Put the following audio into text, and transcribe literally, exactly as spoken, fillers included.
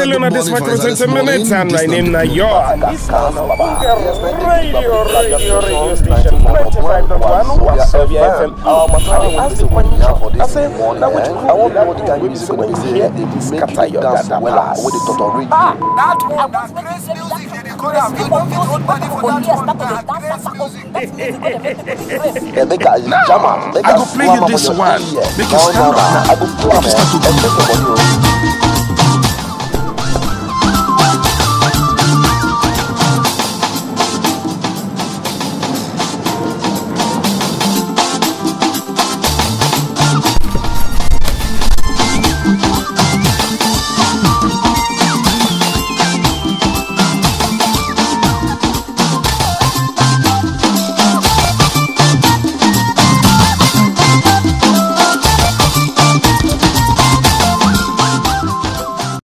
Hello, na this Micro Sensei Minutes, and my name na Yon. This na Ogbonge Radio, Radio, Radio Station, ninety-five dot one Wazobia F M. And as the question, I say, na which group be that group wey be say when you hear, e dey scatter your data pass? Ah, that one na crazy music. They dey call am. You no fit hold body for that one. Na crazy music. Eh, make I jam am. Make I go play you this one. Make you stand up now. I go play am. Make you start to do.